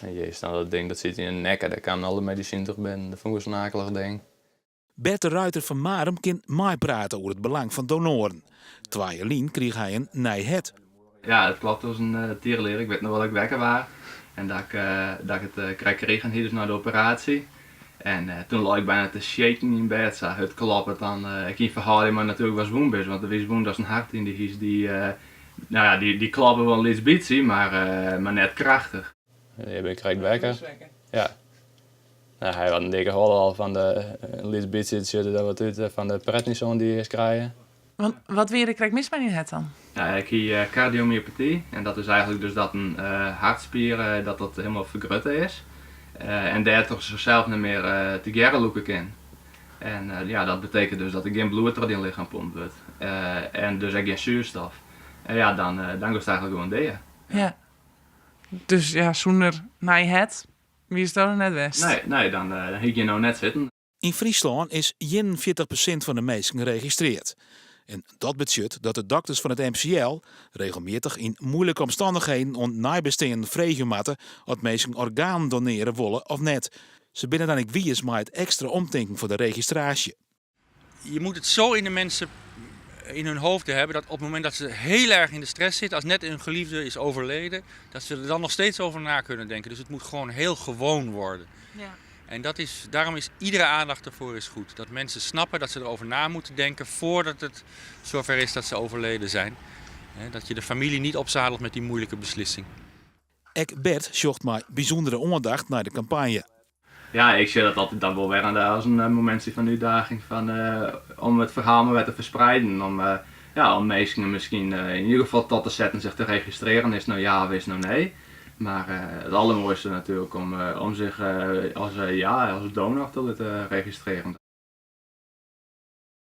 En jezus, dan dat ding dat sit yn 'e nekke, dêr kamen alle medisinen troch binnen. Dat fûn ik wol sa'n akelich ding. Bert de Ruiter fan Marum kin meiprate oer it belang fan donoaren. 2 jier lyn krige hy in nij hert. Ja, it klopt as in tierelier. Ik wit noch wol dat ik wekker waard en dat ik it krekt krigen hie, dus nei de operaasje. En toen lei ik byna te shaken yn bêd, sa hurd kloppe it dan. Ek yn ferhâlding mei natuerlik watst wûn bist, want do wiest wûn datst in hert yn dy hiest, dy, no ja, dy kloppe wol in lyts bytsje, mar net krachtich. Hjir bin ik krekt wekker. Ja. Nou, hy hat in dikke holle al fan de in lyts bytsje, it sjocht der dan wat út fan de prednison dy't je earst krije. Want wat wie der krekt mis mei dyn hert dan? Ja, ik hie cardiomyopathie en dat is eigentlik dus dat in hartspier dat dat hielendal fergrutte is en dêrtroch sichsels net mear tegearre lûke kin. En ja, dat betekent dus dat der gjin bloed troch dyn lichem pompt wurdt en dus ek gjin soerstof. En ja, dan dan giest eigentlik gewoan dea. Ja. Dus ja, sûnder nij hert wiest der net west? Nee, nee, dan hie ik hjir no net sitten. Yn Fryslân is 41% fan de minsken registreard. En dat betsjut dat de dokters fan it MCL regelmjittich yn muoilike omstannichheden oan neibesteanden freegje moatte oft minsken organen donearje wolle of net. Se binne dan ek wiis mei it ekstra omtinken foar de registraasje. Je moet het zo in de mensen in hun hoofd hebben dat op het moment dat ze heel erg in de stress zitten, als net hun geliefde is overleden, dat ze er dan nog steeds over na kunnen denken. Dus het moet gewoon heel gewoon worden. En daarom is iedere aandacht ervoor is goed. Dat mensen snappen dat ze erover na moeten denken voordat het zover is dat ze overleden zijn. Dat je de familie niet opzadelt met die moeilijke beslissing. Ek Bert sjocht mei bysûndere oandacht nei de kampanje. Ja, ik sjoch dat altyd dan wol wer as in momintsje fan útdaging fan, om it ferhaal mar wer te ferspreiden. Om, ja, om minsken miskien yn ieder gefal tot te setten sich te registrearjen, is it no ja of is it no nee. Mar it allermoaiste natuerlik om sich as, ja, as donor te litte registrearjen.